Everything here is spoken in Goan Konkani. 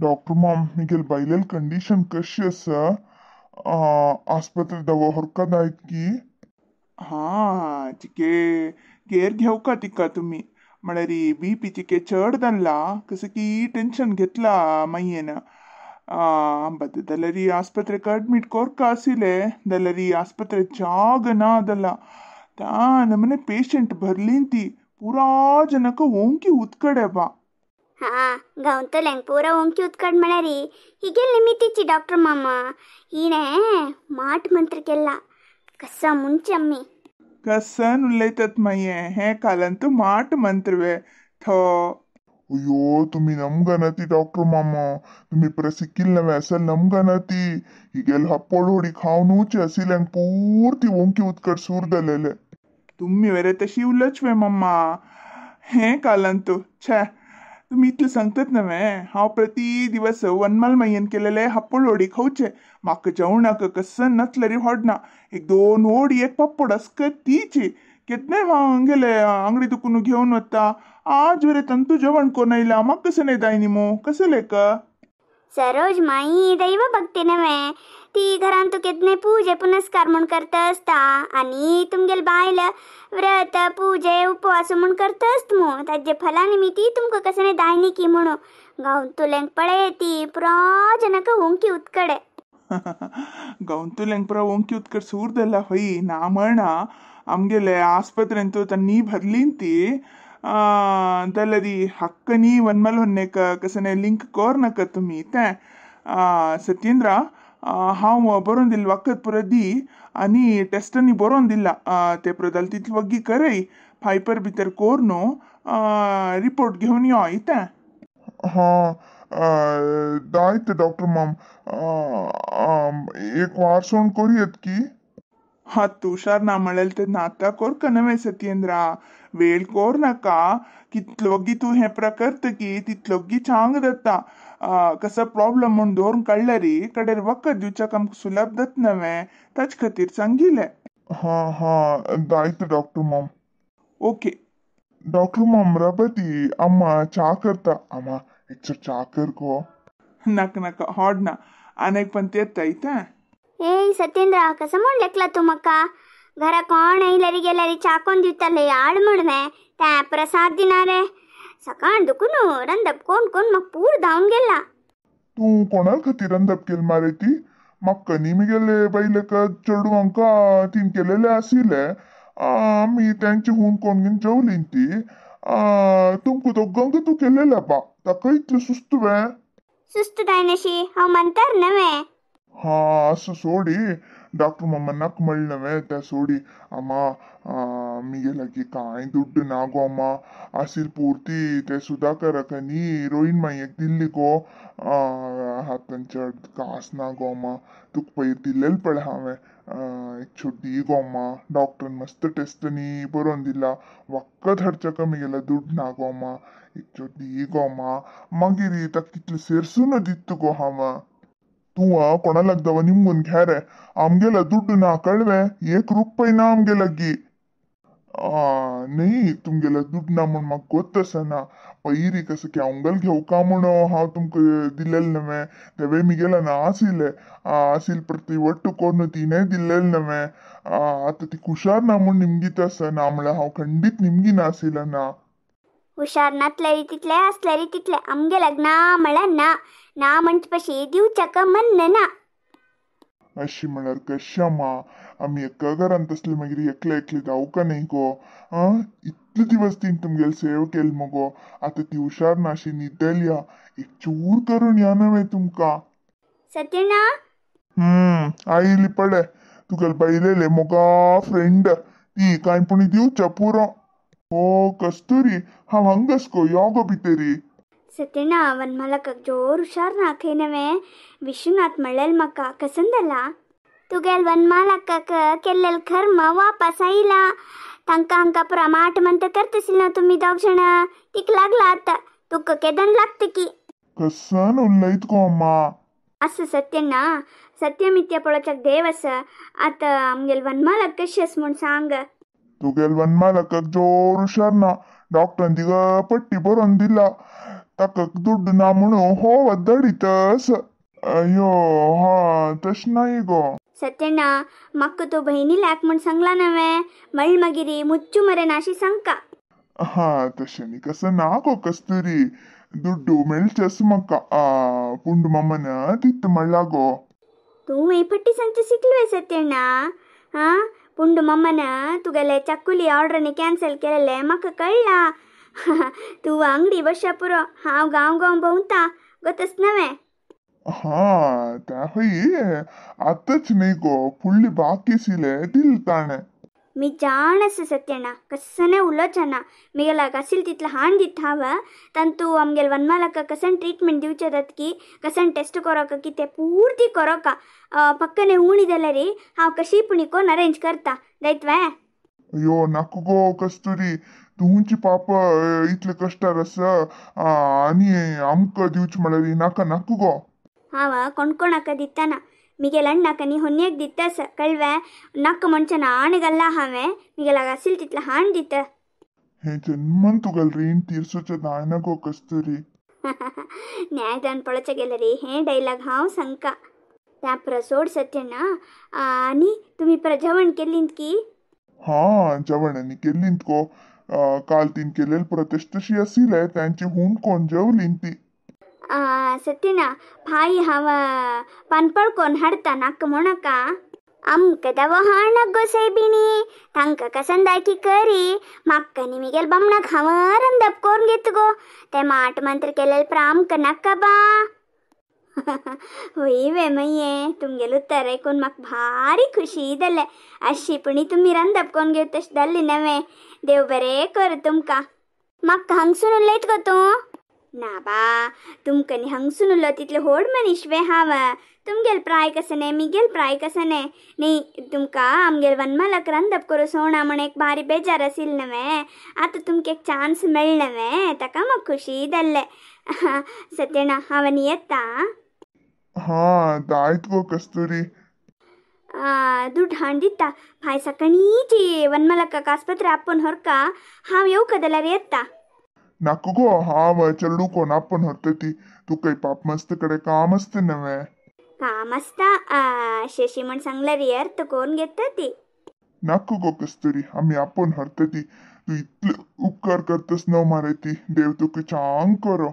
डॉक्टर माम मिगेल बायलेल कंडीशन कशी आसा? आस्पत्रे दवा हरकत आहेत की? हा चिके केअर घेऊ का तिका तुम्ही म्हळ्यार बी पी चिके चड जाल्ला कसं की टेन्शन घेतला मायेन. बद जाल्यार आस्पत्रेक अडमीट कोरका आशिल्ले जाल्यार आस्पत्रे जाग ना जाला त्या नमने पेशंट भरली ती पुरा जनक ओंकी उत्कडे बा. हा गांवतल्यांक पुरा ओंकी उत्कड म्हळ्यार हिगेल निमितीची डॉक्टर मामा हिणे माट मंत्र केला कसा मुंचे अम्मी. कसन उलयतात माये हे कालंतू माट मंत्रवे थो. अय्यो तुम्ही नमगनती डॉक्टर मामा तुम्ही परत सिक्किल नव्हे असल नमगनती हिगेल हप्पोड होडी खावनूच असिल्यांक पूर्ती ओंकी उत्कट सूर जालेले. तुम्ही वेरे तशी उलचवे मम्मा हे कालंतू छे तुम्ही इतले सांगतात नव्हे. हांव प्रति दिवस वनमाल मायेन केलेले हप्पोड होडी खावचे म्हाका जेवणाक कसं नसल्यारी होडना एक दोन होडी एक पापड असकत तीची केदनाय हांव गेले आंगडी दुकून घेवन वता. आज वरे तंतू जेवण कोण आयला म्हाका कसं नाही जाय न्ही मू कसं लेक. सरोज माई दैव भक्ती नव्हे ती घरांत केदनाय पूजे पुनस्कार म्हूण करता आसता आनी तुमगेल बायल व्रत पूजे उपवास म्हूण करता आसता मू ताजे फला निमिती तुमकां कसं नाही दायनी की म्हणून गांवतुल्यांक पळय ती पुरा जनक ओंकी उत्कडे. गांवतुल्यांक पुरा ओंकी उत्कड सूर जाला हय ना म्हणा आमगेले आस्पत्रेंतू तन्नी भरली ती जाल्यार हक्क न्ही वनमाल होन्नेक कसं लिंक कर नाका तुमी तें. सत्येंद्रा हांव बरोवन दिल वखद पुरो दी आनी टेस्टांनी बरोवन दिला ते पुरो जाल्यार तितले वग्गी करय फायपर भितर कोर न्हू रिपोर्ट घेवन यो इतें. हा दायत डॉक्टर माम एक वार सोड करूयात की? हा तूं हुशार ना म्हणलें तेन्ना आतां कोरका नव्हे सत्येंद्रा वेळ कोर नाका कितलो वग्गी तूं हें प्रकर्त की तितलो वग्गी चांग जाता. कसो प्रॉब्लम म्हूण दवरून काडल्यार कडेर वखद दिवच्याक आमकां सुलभ जाता नव्हे ताचे खातीर सांगिल्लें. हा हा दायत डॉक्टर माम. ओके डॉक्टर माम रबती अम्मा च्या करता अम्मा एक च्या कर गो. नाका नाका होड ना आनी एक पण येता इतें. ಏಯ್ ಸತ್ಯೇಂದ್ರ ಕಸ म्हूण लेखला तूं म्हाका घरा कोण येयल्यारी गेल्यारी च्या कोण दिवताले आड म्हणवे त्या प्रसाद दिना रे सकाळ दुखून रंदप कोण कोण म्हाका पूर धांवन गेला. तूं कोणा खातीर रंदप केल मारे ती? म्हाका न्ही मिगेले बायलेक चेडवांक तीन केलेले आशिल्ले आमी तेंचे हून कोण घेवन जेवली ती. तुमकां दोगांक तूं केलेले बा ताका इतलें सुस्त वे? सुस्त जायनाशी हांव म्हणतर नव्हे. हा असं सोडी डॉक्टर मामा नाक म्हणलं नव्हे त्या सोडी. अम्मा मिगे लागी कांय दुड्ड ना गो अम्मा आसील पुर्ती ते सुधाकराक न्ही रोहीण मायेक दिल्ली गो हातान चड कास ना गो अम्मा तुका पयर दिल्लेले पळय हांवें एक चोट दी गो अम्मा डॉक्टरान मस्त टेस्ट न्ही बरोवन दिला वखद हाडच्याक मिगेला दुड्ड ना गो अम्मा एक चोट दी गो अम्मा. मागीर ताका तितले सेरसून दिता गो हांव. तूं कोणा लागदवा निमगून घे रे आमगेला दुड्ड ना कळवे एक रुपय ना आमगे लागी. न्ही तुमगेला दुड्ड ना म्हूण म्हाका गोत्त आसना पयरी कसं की हांवगल घेवका म्हूण हांव तुमकां दिलेलें नव्हे तेवे मिगेला ना आशिल्ले आशिल्ले प्रति वट्ट कोन्न तिणें दिल्लेलें नव्हे. आतां ती हुशार ना म्हूण निमगीत आसा ना म्हळ्यार हांव खंडीत निमगीन आशिल्लें ना. हुशार नातल्यारी तितले आसल्यारी तितले आमगे लग्ना म्हळ्यार ना ना म्हणचे पशी दिवच्याक मन्न ना. अशी म्हळ्यार कशें अम्मा आमी एका घरांत तसले मागीर एकले एकले जावका न्ही गो. आं इतले दिवस तीन तुमगेले सेव केले मगो आतां ती हुशार ना अशी न्हिदल्या एक चूर करून या नव्हे तुमकां. सत्यना आयली पळय तुगेले बायलेले मोगा फ्रेंड ती कांय पूण दिवच्या पुरो. ओ कस्तुरी हांव हांगास गो यो गो भितरी. सत्यना वनमालक जोर हुशार ना खंय नव्हे विश्वनाथ म्हणलेल म्हाका कसन जाला तुगेल वनमालकाक केल्लेल कर्म वापस आयला तांकां हांकां पुरा माट मंत्र करतसील ना तुमी दोग जाणां तिका लागला आतां तुका केदन लागता की. कसन उलयत गो अम्मा. आसूं सत्यना सत्य मिथ्या पळोवच्याक देव आसा आतां आमगेल वनमालक कशी आसा म्हूण सांग. तुगेल वनमालकाक जोर हुशार ना डॉक्टरान तिका पट्टी बरोवन दिला. ताका दुड्ड ना म्हणून हो वद्दडीतस. अय्यो हा तशें नाही गो. सत्यण्ण म्हाका तूं बहिणी लायक म्हूण सांगला नवे मळ मागीर मुच्चू मरे नाशी सांगका. हा तशें न्ही कसं ना गो कस्तुरी, दुड्डू मेळचेच म्हाका. पुंडू मामान दित म्हणला गो. तूं ही पट्टी सांगचे शिकलवे सत्यण्ण? हा पुंडू मम्मान तुगेले चकुली ऑर्डरनी कॅन्सल केलेले म्हाका कळ्ळा. तूं अंगडी बश्या पुरो, हांव गांव गांव भोंवता गोतच नवे. हा त्या हय आतांच न्ही गो, फुडली बाकी आशिल्ले दिल ताणें. मी जाण आसा सत्यण्ण, कस्सने उलोवचें ना. मिगेल्याक आशिल्ले तितले हाण दिता हांव. तांतू आमगेले वनमालाक कसन ट्रिटमेंट दिवचे जातकी, कसन टेस्ट करोका की ते पुर्ती करोका. पक्कने उणी जाल्यार हांव कशी पुणी कोण अरेंज करता जायत वे. अय्यो नाका गो कस्तुरी, तुमची पाप इतले कश्टार आसा आनी आमकां दिवचे म्हळ्यार नाका नाका गो. हांव कोणकोणाक दिताना, मिगेल अण्णाक न्ही होन्येक दितास कळवे. नाका म्हणचे आण घाल्ला हांवें, मिगेल्याक आशिल्ले तितले हाण दिता. हे जन्मन तुगेलें रीण तिरसोचें जायना गो कस्तुरी. न्यायदान पळोवचें गेल्यार हें डायलॉग हांव सांगका. त्या परस सोड सत्यण्ण. आनी तुमी परत जेवण केलींत की? हा जेवण आनी केल्लींत गो, काल तीन केलेले परत तशी तशी आशिल्ले तांची हून कोण जेवलीं ती. सत्यण्ण भाई हांव पानपळ कोण हाडता, नाका म्हणका. आमकां दवो हाणक गो सायबिणी, तांकां कसंदायकी करी. म्हाका न्ही मिगेल बामणाक हांव रंदप कोरून घेत गो, ते माट मंत्र केलेले प्रा आमकां नाका बा. होय वे मये, तुमगेलें उत्तर आयकून म्हाका भारी खुशी जालें. अशी पुणी तुमी रंदप कोरून घेत तशें जाल्लें नवें. देव बरें करूं तुमकां. म्हाका हांगसून उलयत गो तूं? ना बा, तुमकां न्ही हांगसून उलो तितले व्हड मनीस वे हांव. तुमगेल प्राय कसने मिगेल प्राय कसने न्ही. तुमकां आमगेल वनमालाक रंदप करूं सोणा म्हण एक भारी बेजार आशिल्लें नवें. आतां तुमकां एक चान्स मेळ्ळें नवें, ताका म्हाका खुशी जाल्लें. सत्यण्ण हांव आनी येता. हा जायत गो कस्तुरी. दुड्ड हाण दिता भाय. सकाळींची वनमालाक आस्पत्रे आपोवन व्हरका. हांव येवका जाल्यार येता. नाका गो, हांव चेडू कोण आपोवन व्हरता ती. तुका पाप मस्त कडेन काम आसता नवें. काम आसता शशी म्हण सांगल्यार अर्थ कोरून घेता ती. नाका गो कस्तुरी, आमी आपोवन व्हरता ती. तूं इतले उपकार करतस न्हू मारे ती. देव तुका चांग करो.